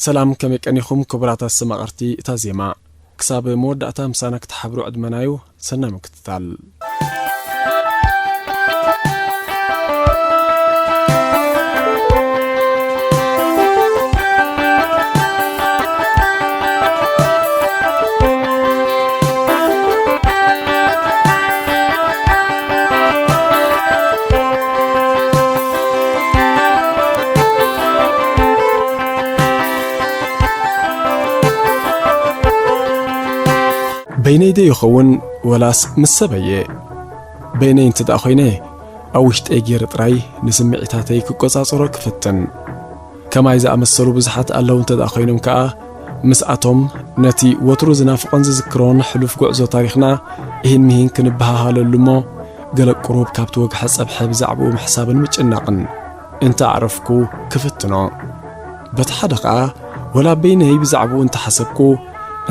ሰላም፣ ከመይ ቀኒኹም ክቡራት ኣስተማቐርቲ እታ ዜማ? ክሳብ መወዳእታ ምሳና ክትሓብሩ ዕድመናዩ። ሰናይ ምክትታል። በይነይ ዶ ይኸውን ወላስ ምስ ሰበየ? በይነይ እንተ ደኣ ኾይነ፣ ኣብ ውሽጠይ ገይረ ጥራይ ንስምዒታተይ ክቆጻጸሮ ክፍትን። ከማይ ዝኣመሰሉ ብዙሓት ኣለዉ እንተ ደኣ ኾይኖም ከኣ፣ ምስኣቶም ነቲ ወትሩ ዝናፍቖን ዝዝክሮን ሕሉፍ ጉዕዞ ታሪኽና እሂን ምሂን ክንበሃሃለሉ እሞ፣ ገለ ቁሩብ ካብቲ ወግሐ ጸብሐ ብዛዕባኡ ምሕሳብን ምጭናቕን እንተ ኣዕረፍኩ ክፍትኖ። በቲ ሓደ ኸኣ፣ ወላ በይነይ ብዛዕባኡ እንተ ሓሰብኩ፣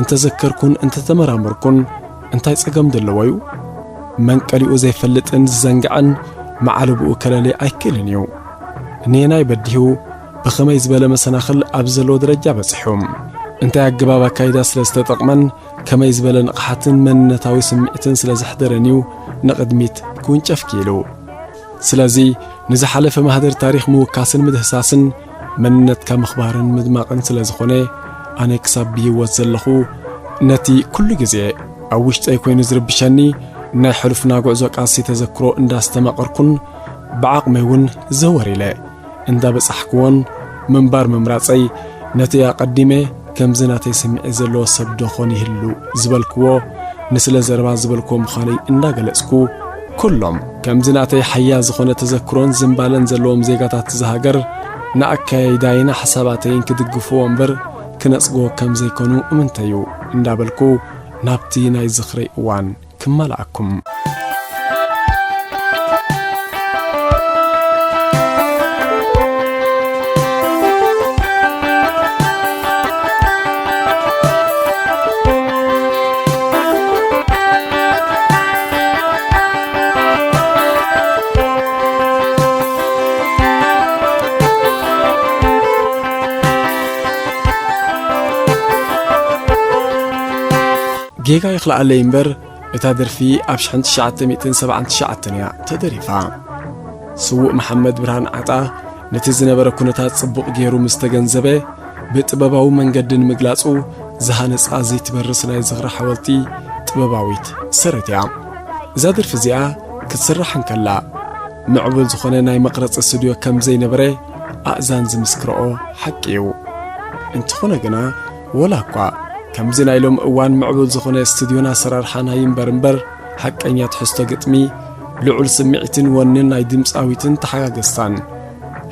እንተ ዘከርኩን እንተ ተመራመርኩን፣ እንታይ ጸገም ደለዎ'ዩ? መንቀሊኡ ዘይፈልጥን ዝዘንግዐን መዓልብኡ ከለሊ ኣይክእልን እዩ። ነየናይ በዲሁ፣ ብኸመይ ዝበለ መሰናኽል ኣብ ዘለዎ ደረጃ በጺሑ፣ እንታይ ኣገባብ ኣካይዳ ስለ ዝተጠቕመን፣ ከመይ ዝበለ ንቕሓትን መንነታዊ ስምዒትን ስለ ዘሕደረን እዩ ንቕድሚት ክውንጨፍ ክኢሉ። ስለዚ፣ ንዝሓለፈ ማህደር ታሪኽ ምውካስን ምድህሳስን መንነትካ ምኽባርን ምድማቕን ስለ ዝኾነ፣ ኣነ ክሳብ ብህይወት ዘለኹ፣ ነቲ ኩሉ ግዜ ኣብ ውሽጠይ ኮይኑ ዝርብሸኒ ናይ ሕሉፍና ጉዕዞ ቃልሲ ተዘክሮ እንዳስተማቐርኩን ብዓቕመይ እውን ዘወር ኢለ እንዳበጻሕክዎን ምንባር ምምራጸይ፣ ነቲ ኣቐዲመ ከምዚ ናተይ ስምዒት ዘለዎ ሰብ ዶ ኾን ይህሉ ዝበልክዎ፣ ንስለ ዘረባ ዝበልክዎ ምዃነይ እንዳገለጽኩ፣ ኩሎም ከምዚ ናተይ ሓያል ዝኾነ ተዘክሮን ዝንባለን ዘለዎም ዜጋታት እዛ ሃገር፣ ንኣካያይዳይን ሓሳባተይን ክድግፍዎ እምበር ክነጽግዎ ከም ዘይኮኑ እምንተዩ እንዳበልኩ፣ ናብቲ ናይ ዝኽረይ እዋን ክመልኣኩም። ጌጋ ይኽልኣለይ እምበር፣ እታ ደርፊ ኣብ ሽሕን ትሽዓተ ሚእትን ሰብዓን ትሽዓተን እያ ተደሪፋ። ስዉእ መሓመድ ብርሃን ዓጣ ነቲ ዝነበረ ኩነታት ጽቡቕ ገይሩ ምስ ተገንዘበ፣ ብጥበባዊ መንገዲ ንምግላጹ ዝሃነጻ ዘይትበርስ ናይ ዝኽሪ ሓወልቲ ጥበባዊት ሰረት እያ። እዛ ደርፊ እዚኣ ክትስራሕ እንከላ፣ ምዕቡል ዝኾነ ናይ መቕረጺ ስቱድዮ ከም ዘይነበረ ኣእዛን ዝምስክርኦ ሓቂ እዩ። እንተኾነ ግና፣ ወላ እኳ ከምዚ ናይ ሎሚ እዋን ምዕቡል ዝኾነ ስቱድዮን ኣሰራርሓን ኣይንበር እምበር፣ ሓቀኛ ትሕዝቶ ግጥሚ፣ ልዑል ስምዒትን ወንን ናይ ድምጻዊትን ተሓጋገዝታን፣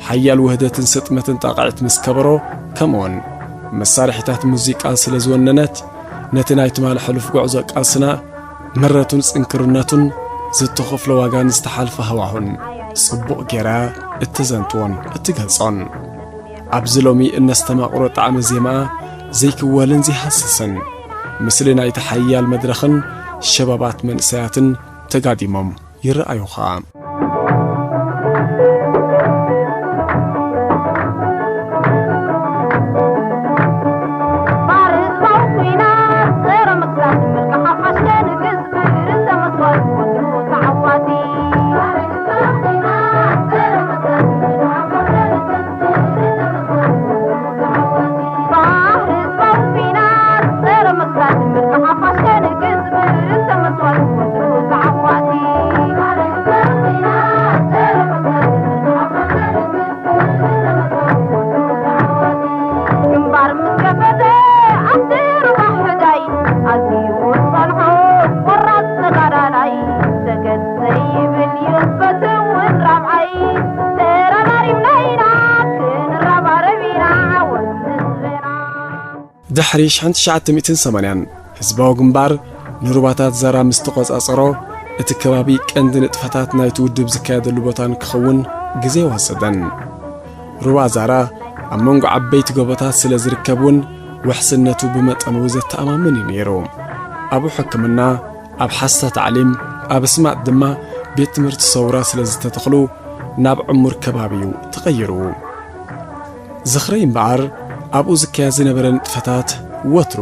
ሓያል ውህደትን ስጥመትን ጣቕዒት ምስ ከበሮ፣ ከምኡውን መሳርሒታት ሙዚቃ ስለ ዝወነነት፣ ነቲ ናይ ትማሊ ሕሉፍ ጉዕዞ ቃልስና፣ ምረቱን ጽንክርነቱን፣ ዝተኸፍሎ ዋጋን ዝተሓልፈ ሃዋሁን ጽቡቕ ጌራ እተዘንትዎን እትገልጾን። ኣብዚ ሎሚ እነስተማቕሮ ጣዕሚ ዜማ ዘይክወልን ዘይሃስስን፣ ምስሊ ናይቲ ሓያል መድረኽን ሸባባት መንእሰያትን ተጋዲሞም ይረኣዩኻ። ግንባር ምስ ከፈተ ኣብቲ ሩባ ሕዳይ ኣዝዩ ዝጸንሖ ቆራጽ ተጋዳላይ ሰገድ ዘይብል እዩ ፈትውን ራብዓይ። ተረባሪብና ኢና ክንረባረብ ኢና ዓወት ንህዝብና። ድሕሪ ሽሕን ትሽዓተ ሚእትን ሰማንያን ህዝባዊ ግንባር ንሩባታት ዛራ ምስ ተቖጻጸሮ፣ እቲ ከባቢ ቀንዲ ንጥፈታት ናይቲ ውድብ ዝካየደሉ ቦታ ንክኸውን ግዜ ኣይወሰደን። ሩባ ዛራ ኣብ መንጎ ዓበይቲ ጎቦታት ስለ ዝርከብ እውን፣ ውሕስነቱ ብመጠኑ ዘተኣማምን እዩ ነይሩ። ኣብኡ ሕክምና፣ ኣብ ሓሳ ታዕሊም፣ ኣብ ኣስማጥ ድማ ቤት ትምህርቲ ሰውራ ስለ ዝተተኽሉ፣ ናብ ዕሙር ከባቢ እዩ ተቐይሩ። ዝኽረይ እምበኣር፣ ኣብኡ ዝካየድ ዝነበረ ንጥፈታት ወትሩ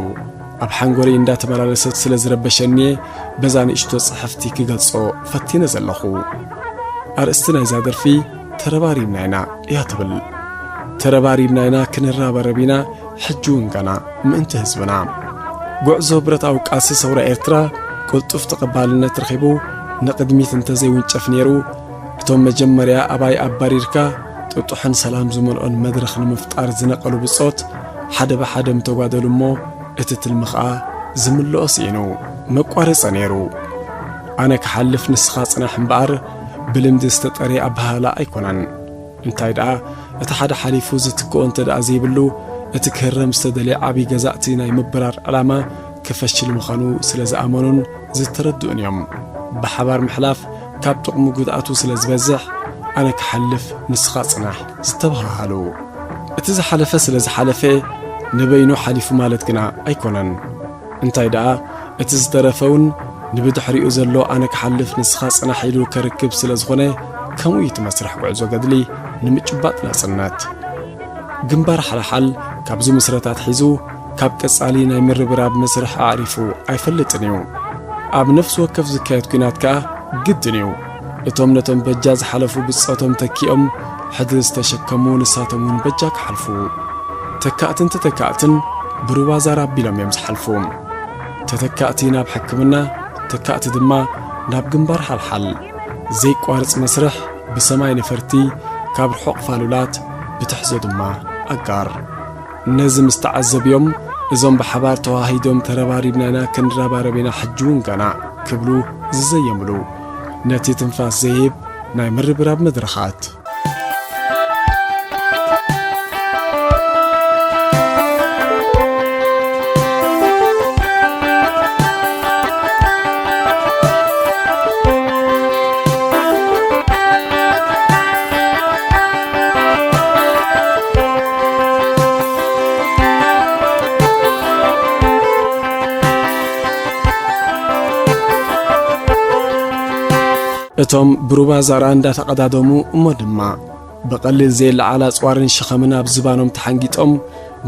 ኣብ ሓንጎለይ እንዳተመላለሰ ስለ ዝረበሸኒ እየ በዛ ንእሽቶ ጽሕፍቲ ክገልጾ ፈቲነ ዘለኹ። ኣርእስቲ ናይዛ ደርፊ ተረባሪብና ኢና እያ ትብል። ተረባሪብና ኢና፣ ክንረባረብ ኢና፣ ሕጂ እውን ገና ምእንቲ ህዝብና። ጉዕዞ ብረታዊ ቃልሲ ሰውራ ኤርትራ ቅልጡፍ ተቐባልነት ረኺቡ ንቕድሚት እንተዘይውንጨፍ ነይሩ፣ እቶም መጀመርያ ኣባይ ኣባሪርካ ጥጡሕን ሰላም ዝመልኦን መድረኽ ንምፍጣር ዝነቐሉ ብጾት ሓደ ብሓደ ምተጓደሉ እሞ፣ እቲ ትልሚ ኸኣ ዝምልኦ ስኢኑ መቋረጸ ነይሩ። ኣነ ክሓልፍ ንስኻ ጽናሕ እምበኣር ብልምዲ ዝተጠርየ ኣበሃህላ ኣይኮነን። እንታይ ደኣ፣ እቲ ሓደ ሓሊፉ ዝትክኦ እንተ ደኣ ዘይብሉ፣ እቲ ክህረም ዝተደልየ ዓብዪ ገዛእቲ ናይ ምብራር ዕላማ ክፈሽል ምዃኑ ስለ ዝኣመኑን ዝተረድኡን እዮም። ብሓባር ምሕላፍ ካብ ጥቕሙ ጉድኣቱ ስለ ዝበዝሕ፣ ኣነ ክሓልፍ ንስኻ ጽናሕ ዝተበሃሃሉ። እቲ ዝሓለፈ ስለ ዝሓለፈ ንበይኑ ሓሊፉ ማለት ግና ኣይኮነን። እንታይ ደኣ፣ እቲ ዝተረፈ እውን ንብድሕሪኡ ዘሎ ኣነ ክሓልፍ ንስኻ ጽናሕ ኢሉ ከርክብ ስለ ዝኾነ፣ ከምኡ እዩ እቲ መስርሕ ጉዕዞ ገድሊ ንምጭባጥ ናጽነት። ግንባር ሓልሓል ካብ ዝምስረት ኣትሒዙ ካብ ቀጻሊ ናይ ምርብራብ መስርሕ ኣዕሪፉ ኣይፈልጥን እዩ። ኣብ ነፍሲ ወከፍ ዝካየድ ኲናት ከኣ ግድን እዩ። እቶም ነቶም በጃ ዝሓለፉ ብጾቶም ተኪኦም ሕድሪ ዝተሸከሙ ንሳቶም እውን በጃ ክሓልፉ። ተካእትን ተተካእትን ብሩባ ዛራ ኣቢሎም እዮም ዝሓልፉ። ተተካእቲ ናብ ሕክምና፣ ተካእቲ ድማ ናብ ግንባር ሓልሓል። ዘይቋርጽ መስርሕ ብሰማይ ነፈርቲ፣ ካብ ርሑቕ ፋሉላት፣ ብትሕዞ ድማ ኣጋር። ነዚ ምስ ተዓዘብዮም፣ እዞም ብሓባር ተዋሃሂዶም ተረባሪብና ኢና ክንረባረብ ኢና ሕጂ እውን ገና ክብሉ ዝዘየምሉ፣ ነቲ ትንፋስ ዘይህብ ናይ ምርብራብ መድረኻት። እቶም ብሩባ ዛራ እንዳተቐዳደሙ እሞ ድማ ብቐሊል ዘይለዓል ኣጽዋርን ሽኸምን ኣብ ዝባኖም ተሓንጊጦም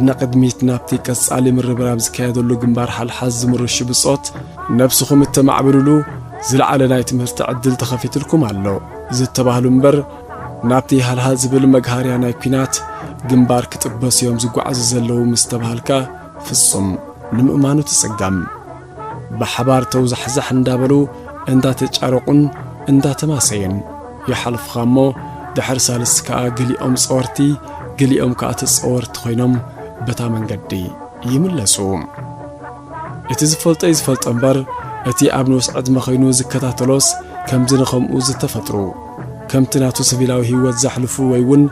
ንቕድሚት ናብቲ ቀጻሊ ምርብራብ ዝካየደሉ ግንባር ሓልሓል ዝምርሹ ብጾት፣ ነብስኹም እተማዕብልሉ ዝለዓለ ናይ ትምህርቲ ዕድል ተኸፊትልኩም ኣሎ ዝተባህሉ እምበር፣ ናብቲ ሃልሃል ዝብል መግሃርያ ናይ ኲናት ግንባር ክጥበሱ እዮም ዝጓዓዙ ዘለዉ ምስ ተባሃልካ፣ ፍጹም ንምእማኑ ትጽገም። ብሓባር ተውዛሕዛሕ እንዳበሉ፣ እንዳተጫረቑን እንዳተማሰዩን ይሓልፉኻ እሞ፣ ድሕሪ ሳልስቲ ከኣ ገሊኦም ጸወርቲ፣ ገሊኦም ከኣ ተጸወርቲ ኮይኖም በታ መንገዲ ይምለሱ። እቲ ዝፈልጦ እዩ ዝፈልጦ እምበር፣ እቲ ኣብ ንኡስ ዕድመ ኮይኑ ዝከታተሎስ ከምዚ ንኸምኡ ዝተፈጥሩ፣ ከምቲ ናቱ ሲቪላዊ ህይወት ዘሕልፉ ወይ እውን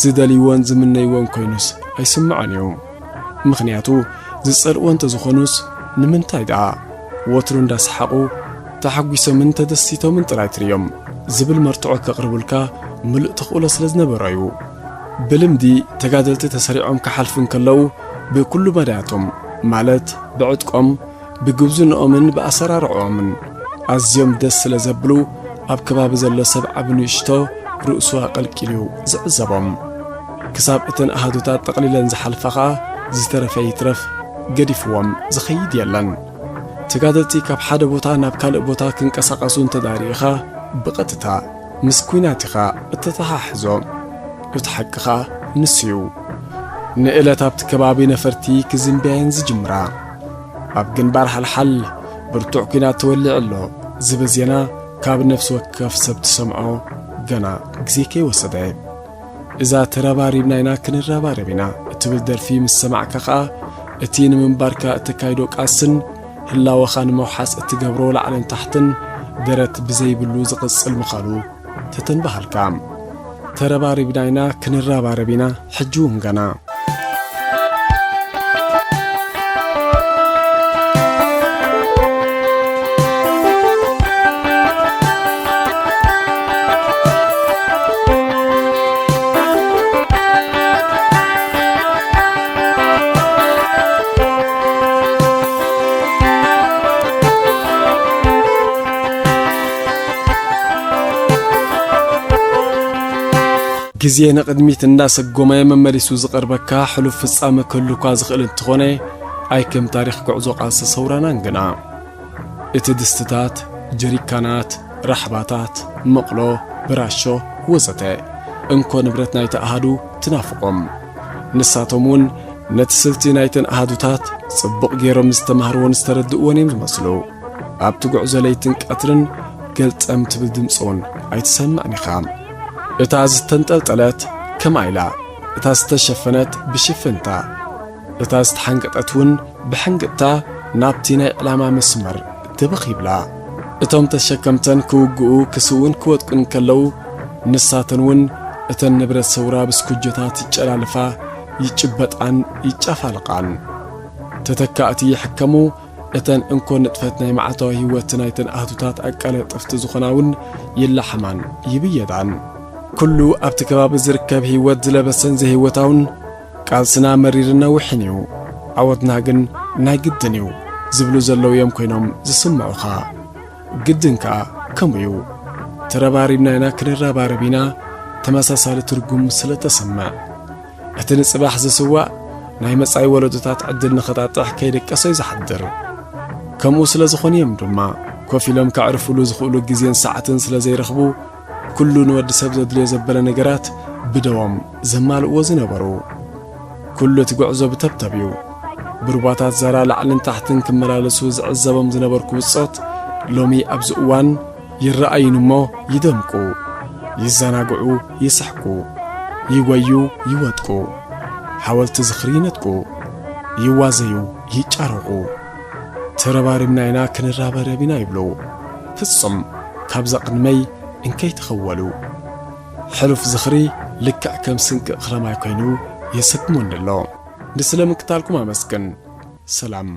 ዝደልይዎን ዝምነይዎን ኮይኑስ ኣይስምዖን እዩ። ምኽንያቱ፣ ዝጸልእዎ እንተዝኾኑስ፣ ንምንታይ ደኣ ወትሩ እንዳሰሓቑ፣ ተሓጒሶምን ተደሲቶምን ጥራይ ትርእዮም ዝብል መርትዖ ከቕርቡልካ ምሉእ ተኽእሎ ስለ ዝነበሮ እዩ። ብልምዲ፣ ተጋደልቲ ተሰሪዖም ክሓልፉ እንከለዉ፣ ብኩሉ መዳያቶም፣ ማለት ብዕጥቆም፣ ብጉብዝንኦምን ብኣሰራርዕኦምን ኣዝዮም ደስ ስለ ዘብሉ፣ ኣብ ከባቢ ዘሎ ሰብ ዓቢ ንእሽቶ ርእሱ ኣቐልቂሉ ዝዕዘቦም። ክሳብ እተን ኣሃዱታት ጠቕሊለን ዝሓልፋ ኸኣ፣ ዝተረፈ ይትረፍ ገዲፍዎም ዝኸይድ የለን። ተጋደልቲ ካብ ሓደ ቦታ ናብ ካልእ ቦታ ክንቀሳቐሱ እንተ ደኣ ርኢኻ፣ ብቐጥታ ምስ ኲናት ኢኻ እተተሓሕዞ። እቲ ሓቂ ኸኣ ንሱ እዩ። ንእለት ኣብቲ ከባቢ ነፈርቲ ክዝንብያ እየን ዝጅምራ። ኣብ ግንባር ሓልሓል ብርቱዕ ኲናት ተወሊዑ ኣሎ ዝብል ዜና ካብ ነፍሲ ወከፍ ሰብ ትሰምዖ ገና ግዜ ከይወሰደ። እዛ ተረባሪብና ኢና ክንረባረብ ኢና እትብል ደርፊ ምስ ሰማዕካ ኸኣ፣ እቲ ንምንባርካ እተካይዶ ቃልስን ህላወኻ ንምውሓስ እትገብሮ ላዕልን ታሕትን ደረት ብዘይብሉ ዝቕጽል ምዃኑ ተተንብሃልካ። ተረባሪብና ኢና፣ ክንረባረብ ኢና፣ ሕጂ እውን ገና። ግዜ ንቕድሚት እንዳሰጎመ መመሊሱ ዝቐርበካ ሕሉፍ ፍጻመ ክህሉ እኳ ዝኽእል እንተኾነ፣ ኣይ ከም ታሪኽ ጉዕዞ ቃልሲ ሰውራናን ግና። እቲ ድስትታት፣ ጀሪካናት፣ ራሕባታት፣ መቕሎ፣ ብራሾ ወዘተ እንኮ ንብረት ናይቲ ኣሃዱ ትናፍቖም። ንሳቶም እውን ነቲ ስልቲ ናይተን ኣሃዱታት ጽቡቕ ገይሮም ዝተማህርዎን ዝተረድእዎን እዮም ዝመስሉ። ኣብቲ ጉዕዞ ለይትን ቀትርን ገልጠም ትብል ድምፂ እውን ኣይትሰምዕን ኢኻ። እታ ዝተንጠልጠለት ከምኣ ኢላ፣ እታ ዝተሸፈነት ብሽፍንታ፣ እታ ዝተሓንገጠት እውን ብሕንግጥታ ናብቲ ናይ ዕላማ መስመር ድብኽ ይብላ። እቶም ተሸከምተን ክውግኡ፣ ክስውኡን ክወድቁን ከለዉ፣ ንሳተን እውን እተን ንብረት ሰውራ ብስኩጆታት ይጨላልፋ፣ ይጭበጣን ይጨፋልቓን። ተተካእቲ ይሕከሙ፣ እተን እንኮ ንጥፈት ናይ መዓልታዊ ህይወት ናይተን ኣህዱታት ኣቀለጥፍቲ ዝኾና እውን ይላሕማን ይብየዳን። ኩሉ ኣብቲ ከባቢ ዝርከብ ህይወት ዝለበሰን ዘይህይወታውን ቃልስና መሪርን ነዊሕን እዩ፣ ዓወትና ግን ናይ ግድን እዩ ዝብሉ ዘለዉ እዮም ኮይኖም ዝስምዑኻ። ግድን ከኣ ከምኡ እዩ። ተረባሪብና ኢና ክንረባረብ ኢና ተመሳሳሊ ትርጉም ስለ ተሰምዕ። እቲ ንጽባሕ ዝስዋእ ናይ መጻኢ ወለዶታት ዕድል ንኸጣጥሕ ከይደቀሰ እዩ ዝሓድር። ከምኡ ስለ ዝኾነ እዮም ድማ ኮፍ ኢሎም ከዕርፉሉ ዝኽእሉ ግዜን ሰዓትን ስለ ዘይረኽቡ፣ ኩሉ ንወዲ ሰብ ዘድልዮ ዘበለ ነገራት ብደዎም ዘማልእዎ ዝነበሩ። ኩሉ እቲ ጉዕዞ ብተብተብ እዩ። ብሩባታት ዛራ ላዕልን ታሕትን ክመላለሱ ዝዕዘቦም ዝነበርኩ ብጾት፣ ሎሚ ኣብዚ እዋን ይረኣዩን እሞ ይደምቁ፣ ይዘናግዑ፣ ይስሕቁ፣ ይጎዩ፣ ይወድቁ፣ ሓወልቲ ዝኽሪ ይነጥቁ፣ ይዋዘዩ፣ ይጫረቑ። ተረባሪብና ኢና ክንራበረብ ኢና ይብሉ። ፍጹም ካብዛ ቅድመይ እንከይተኸወሉ። ሕሉፍ ዝኽሪ ልክዕ ከም ስንቂ ክረማይ ኮይኑ የሰክሞኒ ኣሎ። ንስለ ምክታልኩም ኣመስግን። ሰላም።